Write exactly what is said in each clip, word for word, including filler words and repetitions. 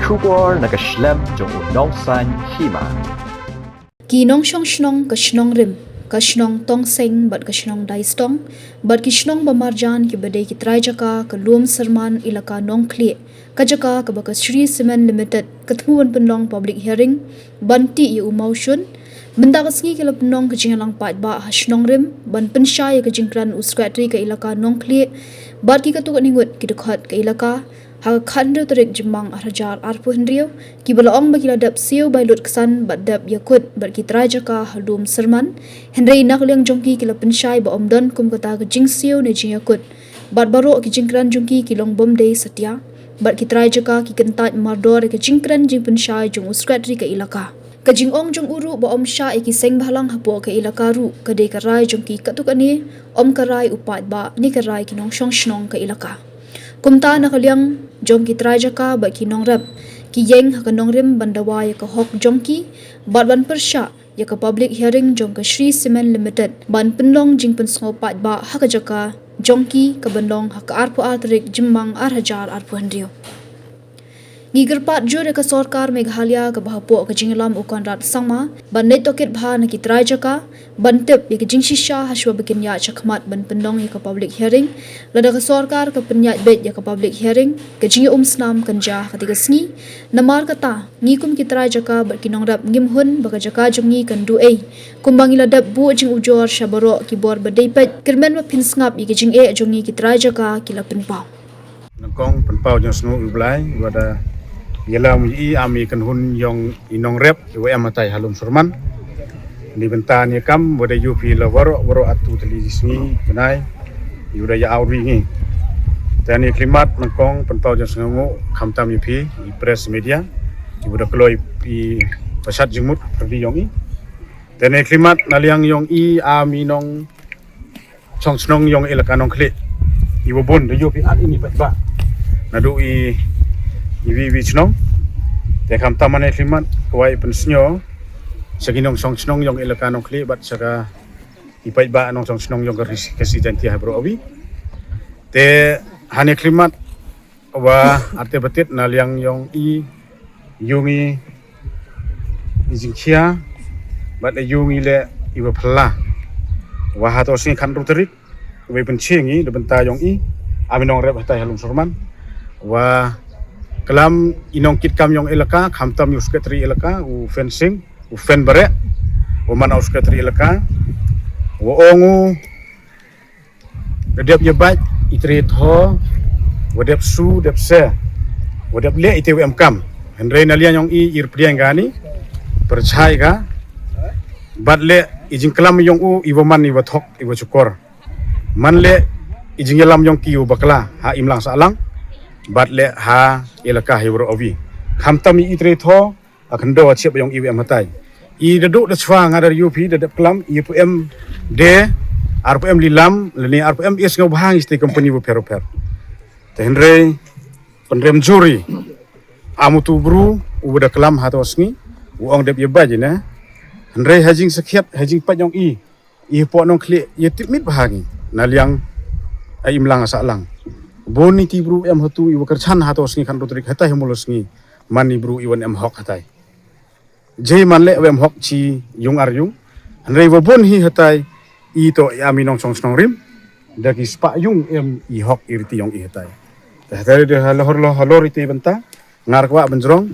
Khubor na ka shlem jong u Nongsaiñ Hima. Ki nongshong shnong ka shnong Rim, ka shnong Tongseng bad ka shnong Daistong, bad ki shnong ba marjan kiba dei ki trai jaka ka Lum Syrman Elaka Nongkhlieh, ka jaka kaba ka Shree Cement Limited ka thmu ban pynlong public hearing ban tih ïa u mawshun. Mynta ka sngi ki la pynlong ka jingïalang paidbah ha shnong Rim ban pynshai ïa ka jingkren u Secretary ka Elaka Nongkhlieh bad ki katto katne ngut ki dkhot ka elaka ha ka khathynriew tarik Jymmang arhajar arphew hynriew, kiba la ong ba ki la dep siew bai lut ksan bad dep ïakut bad ki trai jaka ha Lum Syrman. Hynrei na ka liang jong ki ki la pynshai ba ym don kum kata ka jingsiew ne jingïakut, bad baroh ki jingkren jong ki ki long bym dei satia. Bad ki trai jaka ki kyntait mardor ïa ka jingkren jingpynshai jong u Secretary ka elaka. Ka jingong jong u ruh ba ym shah ïa ki seng bhalang hapoh ka elaka ruh ka dei ka rai jong ki katto katne, ym ka rai u paidbah ne ka rai ki nongshong shnong ka elaka. Kumta na ka liang jong ki trai jaka bad ki nongrep, ki ïeng ha ka nongrim ban dawa ïa ka hok jong ki bad ban pyrshah ïa ka public hearing jong ka Shree Cement Limited ban pynlong jingpynsngew paidbah ha ka jaka jong ki ka ban long ha ka arphew ar tarik Jymmang arhajar arphew hynriew. Ngi kyrpad jur ïa ka sorkar Meghalaya kaba hapoh ka jingïalam u Conrad Sangma ban leit tohkit bha na ki trai jaka ban tip ïa ka jingshisha hashwa ba kin ïaid shakhmat ban pynlong ïa ka public hearing. Lada ka sorkar ka pynïaid beit ïa ka public hearing, ka jingïaumsnam kan jia ha katei ka sngi. Namar kata, ngi kum ki trai jaka bad ki nongrep ngim hun ba ka jaka jong ngi kan duh ei. Kumba ngi la dep buh jingujor sha baroh ki bor ba dei peit, kyrmen ba phin sngap ïa ka jingeh jong ngi ki trai jaka, ki la pynpaw. Nyngkong pynpaw jong snu u Blai, wada ïalam i am i kynhun jong i nongrep, i wa em hatai ha Lum Syrman. Ni bynta ni kam, wada ïu phi la waroh, waroh atu tylli sngi, bnai, i wada ïa auri ngi. Te ni khlimat nyngkong pynpaw jong sngu, khamtam i phi, i press media, i wada kloi i pasat jingmut, perdi jong i. Te ni khlimat na liang jong i, am i nong shong shnong jong elaka Nongkhlieh. I wa bun da ïu phi at ini pat ba. Naduh i, i wi wi shnong. Te khamtam mane khlimat kwai pynsngew. Sha ki nongshong shnong jong elaka Nongkhlieh bad sha ka i pat ba nongshong shnong jong ka Khasi, Khasi Jaintia ha baroh awi. Te hane khlimat wa arte batit na liang jong i, ïu ngi i jingkhia bad ïu ngi le i wa phylla. Wa hato sngi khathynriew tarik, wa pynshai ngi da bynta jong i, am i nongrep hatai ha Lum Syrman. Wa klam i nongkitkam jong elaka, khamtam ïa u Secretary elaka, u Fen Sing, u Fen Bareh, wa man u Secretary elaka, wa ong u da dep ïa bad i tre tho, wa dep su, dep se, wa dep leh i te wa em kam. Hynrei na liang jong i, i rpdiang kani, pyrchai ka, bad leh i jingklam jong u, i wa man i wa thok, i wa chukor. Man leh i jingïalam jong ki u bakla, ha imlang sahlang, bad leh ha elaka hi waroh awi. Khamtam i tre tho, a khyndew a chiep jong i wa em hatai. I da duh da chwa nga da ïu phi da dep klam, i pu em de, ar pu em lilam, lane ar pu em is nga bhang i sti company wa pher wa pher. Te hynrei, pynrem jur i. Am utu bru, u da klam hato sngi, u ong dep ïa bad i ne. Hynrei ha jingsakhiat, ha jingpat jong i. I hapoh Nongkhlieh, ïa tip mit bha ngi, na liang, a imlang a sahlang. Bun i ti bru em hatu i wa kyrchan hato sngi khathynriew tarik hatai ha mulu sngi, man i bru i wan em hok hatai. Jei man leh wa em hok chi yung ar yung, hynrei wa bun hi hatai, i to i am i nongshong shnong Rim, da ki spah yung em i hok i riti jong i hatai. Te hatai da halor halor i te bynta, ngar kwah ban jrong,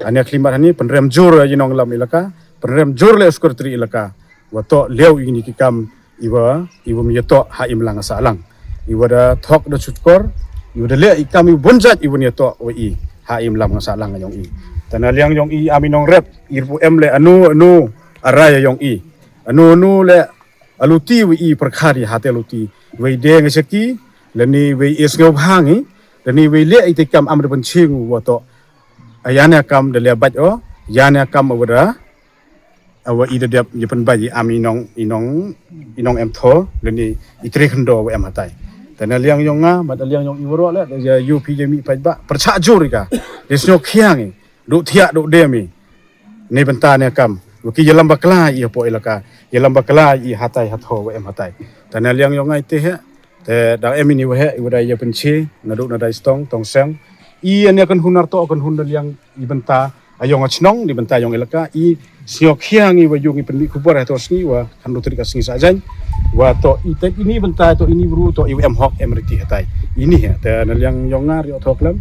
ane khlimat hani, pynrem jur i nonglam elaka, pynrem jur le Secretary elaka, wa to leh i ni ki kam, i wa, i wa mi to ha imlang sahlang. I wa da thok da chutkor, i wa da leh i kam i bun jait i wa ni to wa i, ha imlang sahlang jong i. Te na liang jong i am i nongrep, i pu em le anu, anu, arai jong i. Anu, anu le aluti wa i pyrkhat i hate aluti. Wei de nga shaki, lani wei is nga bhang i, lani wei leh i te kam am da pynching wa to. Aya ne kam da leh bad o, ya ne kam wa da, awa i da dep ïa pynbad i am i nong, i nong, i nong em tho, lane i tre khyndew wa em hatai. Te na liang jong nga, bad na liang jong i waroh le, da ïa ïu phi ïa mi pat ba, pyrchah jur i ka. Da sngew khiang i, duh thiah, duh dem i. Ne bynta ne kam, wa ki ïalam bakla i hapoh elaka, ïalam bakla i hatai hatho wa em hatai. Te na liang jong nga i te he, te da em i ni wa he, i wa da ïa pynchi, naduh na Daistong, Tongseng, I ane kan hun ar to kan hun da liang i bynta a yong a chnong ni bynta yong elaka i sngok hiang i wa yung i pynbi khubor ha to sngi wa kan rutri ka sngi sa jaiñ. Wa to i te ini bynta to ini bru to i em hok em riti hatai. Ini ha te na liang yong ngar yo to klam.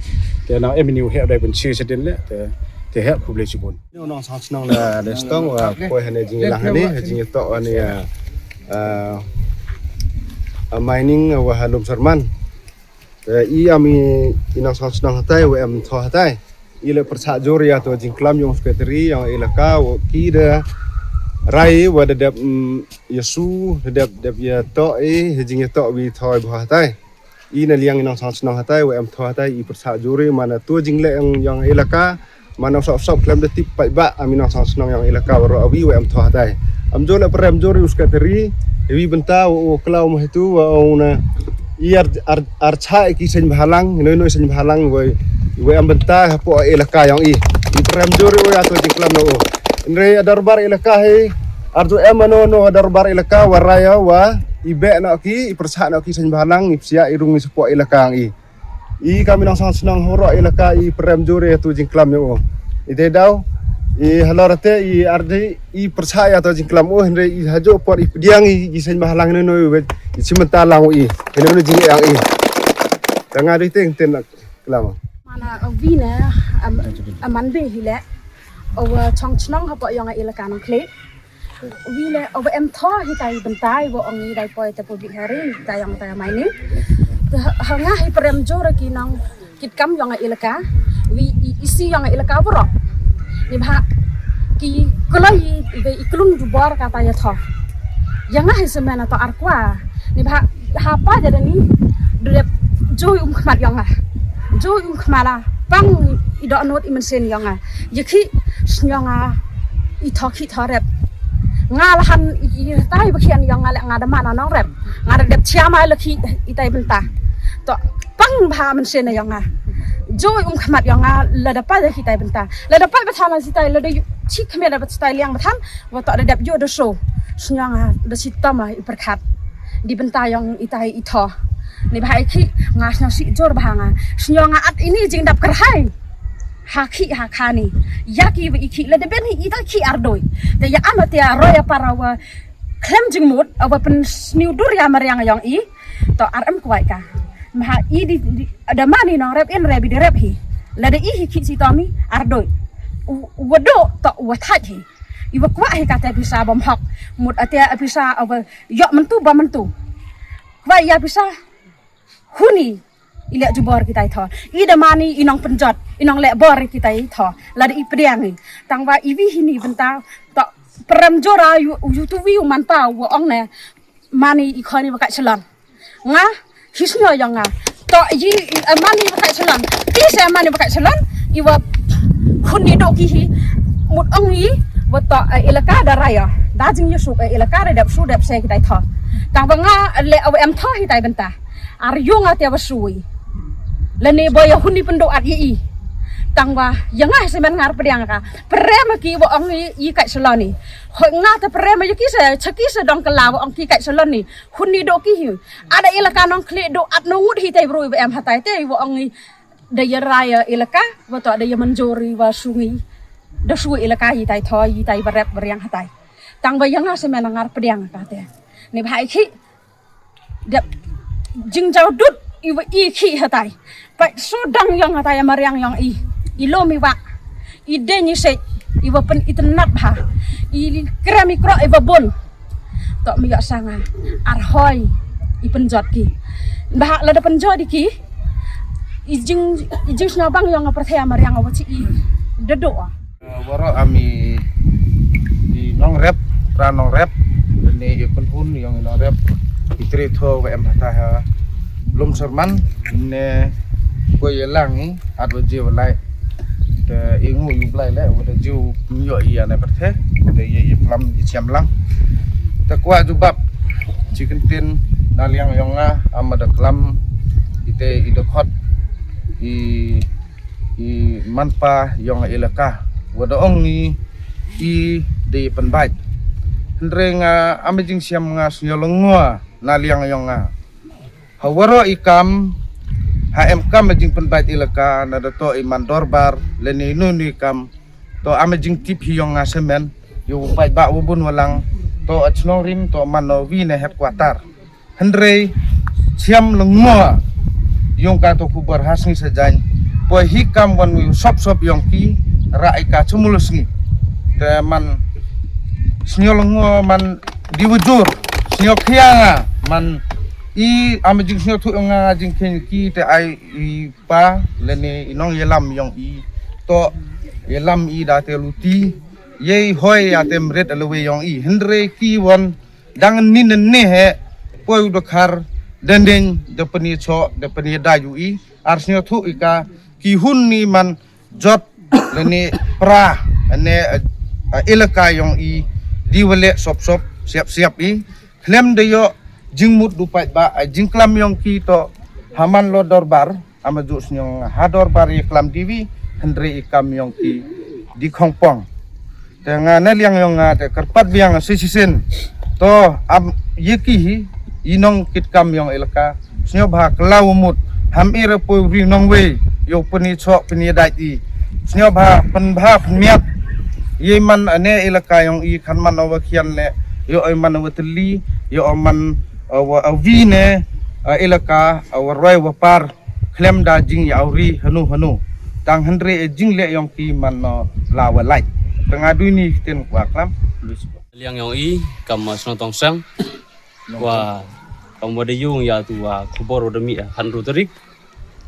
Te na em ini he dai pynche sedin le te te he khublei chibun. Nong sang chnong la de stong wa poi hane jing lang hane jing to ane a mining wa halum serman. I am i nong sang chnong hatai wa em tho hatai. I le pyrsa jur ya to jingklam yong secretary yong elaka wa ki de rai wa de dep yesu de dep dep ya to i jing ya to wi tho i bha hatai. I na liang i nong sang chnong hatai wa em tho hatai i pyrsa jur i mana to jingle yong yong elaka. Mana sop sop klem de tip pai ba am i nong sang chnong yong elaka wa ro awi wa em tho hatai. Am jur le prem jur i secretary wi bynta wa u klau ma hitu wa u na i ar ar ar chai ki seng bhalang noi noi seng bhalang wa wa em bynta hapo elaka yong i. I prem jur i wa ya to jingklam no u. Inre darbar elaka he ar jo em no no darbar elaka wa raya wa i be no ki i pyrsa no ki seng bhalang i psia i rung i sepo elaka yong i. I kam i nong sang chnong horo elaka i prem jur i tu jingklam yo. I te dau i halor te i ardi i pyrsa ya to jingklam o hynre i hajo por i pdiang i i seng bhalang no no i wet i chimenta lang i hynre no jing yang i. Tanga di ting ten klam. Mana vina am amande hile o chong chnong hapo yong elaka nong klik. Wi le o ba em tho hi tai bentai wa ong i dai poi te pu bi hari tai ong tai mai ni. Te ha nga hi prem jor ki nong kit kam yong a ilaka. Wi i isi yong a ilaka bro. Ni bha ki kloi i be i klung du bor ka tai tho. Yang a hi semen to ar kwa. Ni bha ha pa ja ni dep joi um khmat yong a. Joi um khmat la pang i do not i men sen yong a. Ye khi snyong a i tho khi tho rep. Nga la han i tai ba khian yong nga le nga da mana nong rep. Nga da dep chia mai la khi i tai benta. To pang bha men sen yong nga. Joi um khmat yong nga la da pa da khi tai benta. La da pa ba tha la si tai la da chi khmet da ba tai liang ba than. Wa to da dep yo da so. Snyong a da si tama i perkhat. Di benta yong i tai i tho. Ni bha i khi nga snyong si jor bha nga. Snyong nga at ini jing dap kerhai. Ha khi ha khani ya ki wa i khi la de ben hi i ta khi ardoi. Te ya ama te aro ya para wa klem jingmut awa pen sniu dur ya mariang yong i. To ar em kwai ka maha i di da mani nong rep in rebi di rep hi. La de i hi khi si tomi ardoi. Wa do to wa thaj hi. I wa kwa hi ka te pisa bom hok mut ate pisa awa yok mentu bom mentu. Kwai ya pisa huni. I leh jubor kitai tho. I da mani i nong penjot i nong leh bor kitai tho. Lada i pdiang i tang wa i wi hini benta to prem jora yu yu tu wi u man pa wa ong ne mani i khoni wa kai salon. Nga hi snyo yong nga to yi mani wa kai salon. Ti se mani wa kai salon i wa huni do ki hi mut ong i wa to ilaka da raya da jing yusuk ilaka da dep su dep se kitai tho. Tang wa nga le awa em tho hitai benta. Ar yung ate wa sui. Lane boy hun ni pendo at ye i. Tang wa yang ai semen ngar pediang ka prem ki wa ong i kai salon ni. Hoi nga te prem ye ki se chaki se dong kala wa ong ki kai salon ni. Hun ni do ki hi. Ada ilaka nong kle do at no ngut hi tai bro wa em hatai te wa ong i. Da ye raya ilaka wa to da ye manjori wa sungi. Da sui ilaka i tai tho i tai berep beriang hatai. Tang wa yang ai semen ngar pediang ka te. Ni bhai ki dep jingjaw dut iwa i khi hatai. Pai so dang yong hatai ama riang yong i. I lom iwa i deng i sej iwa pen i tenat bha. I krem i krok iwa bun. Tok mi yok sanga ar hoi i penjot ki. Bha lada penjot i ki i jing i jing sngabang yong a perthai ama riang awa chi i dedo. Warok ami di nong rep ra nong rep ne ye kun hun yong nong rep. Itri tho wa em hata ha lum serman ne ko ye lang i at wa jiu lai. Te ingu yu blai le wa da jiu nyo i ane perthe wa da ye ye plam ye chiam lang. Te kwa jubab chi kentin na liang yong nga ama da klam ite i da khot i i manpa yong ilaka wa da ong i i de penbait. Hynre nga amazing siam nga snyolongwa na liang yong nga. Ha waro i kam Ha em kam a jingpynbeit elaka na da to i man dorbar lane ino ino i kam. To am a jingtip hi yong nga semen yow paidbah wa bun wa lang. To a chnong rim to man no wi na headquarter. Hynrei chiam lengmo yong ka to khubor ha sngi sa jain. Poi hi kam wan wi sop sop yong ki ra i ka chumul sngi. Te man snyo lengmo man di wujur snyo khia nga man i am a jing snyo thu yong nga jing khen ki te ai i pa lane i nong yelam yong i to yelam i da te luti yei hoi ya te mret alwe yong i hynrei ki wan dang ni ne ne he poi u dokhar dendeng de peni cho de peni da yu i ar snyo thu i ka ki hun ni man jot lane pra ne elaka yong i di wale sop sop siap siap i khlem de yo jingmut du paidbah a jingklam yong ki to haman lo dorbar. Ama ju snyong ha dorbar i klam diwi hynrei i kam yong ki di khongpong. Te nga na liang yong nga te kyrpat biang si sisin to am ye ki hi i nong kit kam yong elaka. Snyo bha klau mut ham ira poi ri nong wei yo peni chok peni dai i. Snyo bha pen bha pen miat ye man ane elaka yong i khan man awa khian ne yo ai man awa teli yo man awa awi ne elaka awa roi wa par khlem da jing ya uri hanu hanu tang hynrei e jing le yong ki man no la wa lai. Tanga dui ni ten kwa klam. Liang yong i kam ma snong tong sang wa kam wa de yung ya tu wa khubor wa de mi han ru tarik.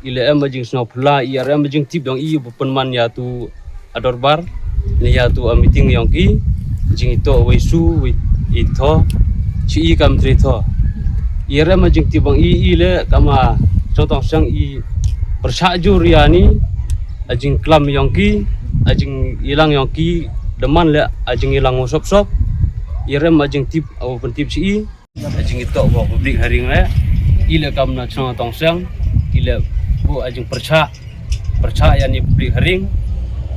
I le em a jing snong pla i ar em a jing tip dong i bu pen man ya tu a dorbar ne ya tu a meeting yong ki jing i to wei su wei i tho chi i kam tri tho. I ar em a jing tip bang i i le kam a snong tong sang i persah jur ya ni a jing klam yong ki a jing ilang yong ki deman le a jing ilang sop sop. I ar em a jing tip a pen tip chi i a jing i to bo public hearing le i le kam na snong tong sang i le bu a jing persah persah ya ni public hearing.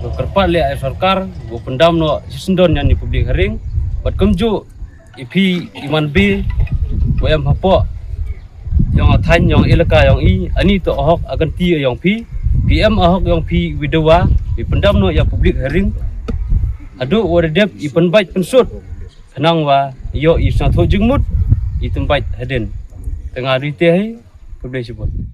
Bu kyrpat le a sorkar bu pendam no sendon ya ni public hearing. Bat kem ju i phi i man bi wa em hapo yong a thain yong elaka yong i ani to ahok aganti yong phi. Phi em ahok yong phi widowa i pendam no ya public hearing. Adu wa de dep i penbait pensut khnang wa yo i snong tho jingmut i tembait hadin. Tanga ri te hi public sibun.